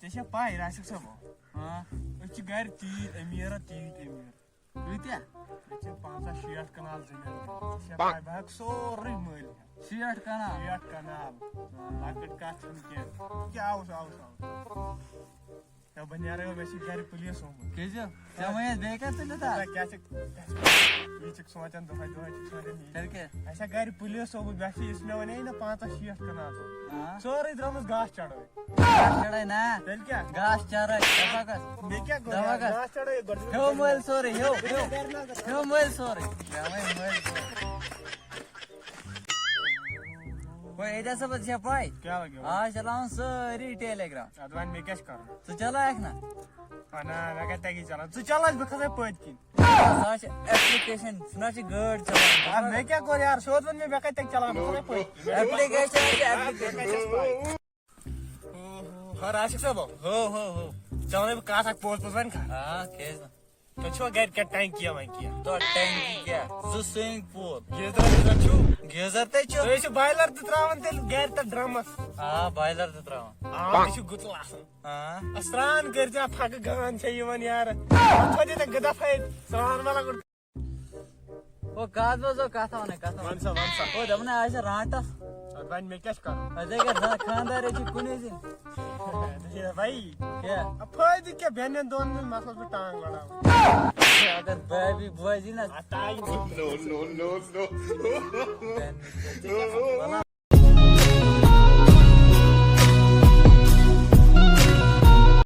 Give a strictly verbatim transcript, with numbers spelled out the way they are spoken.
ژےٚ چھےٚ پَے، راشِق صٲب؟ ہاں۔ أسۍ چھِ گَرِ تیٖتۍ أمیٖر، تیٖتۍ أمیٖر۔ کۭتیٛاہ؟ مےٚ چھِ پنٛژاہ شیٹھ کنال زٔمیٖن۔ ژےٚ چھےٚ پَے، بہٕ ہٮ۪کہٕ سورُے مٔلۍ ہٮ۪تھ۔ شیٹھ کنال؟ شیٹھ کنال۔ لۄکٕٹ کَتھ چھَنہٕ کینٛہہ۔ کیٛاہ آوُس، آوُس، آوُس۔ ہے، بہٕ نیرے وۄنۍ، مےٚ چھِ گَرِ پُلیٖس ہومُت۔ کیٛازِ؟ ژےٚ وَنیَس بیٚیہِ کَتہِ تُلِتھ اَتھ؟ ہے، کیٛاہ چھِ، یہِ چھِکھ سونٛچان دۄہَے دۄہَے چھِکھ سونٛچان یی۔ تیٚلہِ کیٛاہ؟ اَسہِ چھا گَرِ پُلیٖس ہومُت، مےٚ چھِ، یُس مےٚ وَنے نا پنٛژاہ شیٹھ کنال۔ ہاں۔ سورُے درٛامٕژ گاسہٕ چَڑٲے۔ گاسہٕ چَڑٲے نا؟ تیٚلہِ کیٛاہ؟ گاسہٕ چَڑٲے، دَپَکھ۔ مےٚ کیٛاہ گوٚو دَپَکھ۔ یار؟ گاسہٕ چَڑٲے گۄڈٕ۔ ہیوٚو مٔلۍ سورُے، ہیوٚو، ہیوٚو۔ ہیوٚو مٔلۍ سورُے۔ مےٚ وَنے مٔلۍ سورُے۔ وۄنۍ اعجاز صٲبَس چھےٚ پَے؟ کیٛاہ لَگیو؟ آز چلاوان سٲری Telegram۔ اَدٕ وۄنۍ مےٚ کیٛاہ چھُ کَرُن؟ ژٕ چلاوکھ نا؟ اَہَن، مےٚ کَتہِ تَگہِ چلاوُن؟ ژٕ چلاو، بہٕ کھَسَے پٔتۍ کِنۍ۔ سُہ حظ چھِ application، سُہ نہ حظ چھِ گٲڑۍ چلاوان۔ آ، مےٚ کیٛاہ کوٚر یار؟ سیوٚد ووٚن مےٚ، مےٚ کَتہِ تَگہِ چلاوُن؟ بہٕ کھَسَے پٔتۍ کِنۍ۔ Application حظ چھِ application۔ اوہ، ہا راشِق صٲب۔ ہو، ہو، ہو۔ ژےٚ وَنے بہٕ کَتھ اَکھ پوٚز پوٚز وَنہِ کھا؟ آ، کیٛازِ نہٕ؟ تۄہہِ چھُوا گرِ کینٛہہ ٹینکی وینکی؟ تو ٹینکی کیٛاہ؟ زٕ swimming pool۔ گیٖزر ویٖزر چھُو؟ گیٖزر تہِ چھُ۔ تُہۍ ٲسِو boiler تہِ ترٛاوان تیٚلہِ گرِ تہٕ ڈرمس؟ آ، boiler تہِ ترٛاوان۔ آ، تہِ چھُ گُتُل آسان۔ آ۔ آ، سرٛان کٔرۍ زِ، پھکہٕ گان چھےٚ یِوان یارٕ۔ اَتھ تھٲے زِ تۄہہِ گٔدہ پھَلۍ، سرٛان ما لگُن۔ او، کَتھ بوزو، کَتھ وَنَے، کَتھ وَنَے۔ وَن سا، وَن سا۔ او، دَپُن آز چھِ رانٛٹَس۔ اَدٕ وۄنۍ مےٚ کیٛاہ چھُ کَرُن؟ اَدٕ اگر زانٛہہ خانٛدار چھِ کُنُے زِنۍ۔ ہے بھائی۔ کیٛاہ؟ اَدٕ فٲیدٕ کیٛاہ؟ بیٚنٮ۪ن دۄن منٛز مَسلَس بہٕ ٹانٛگ لَڑاوٕ۔ اگر بابی بوزی نہ۔ اَتھ آیہِ۔ No, no, no, no۔ بیٚنہِ۔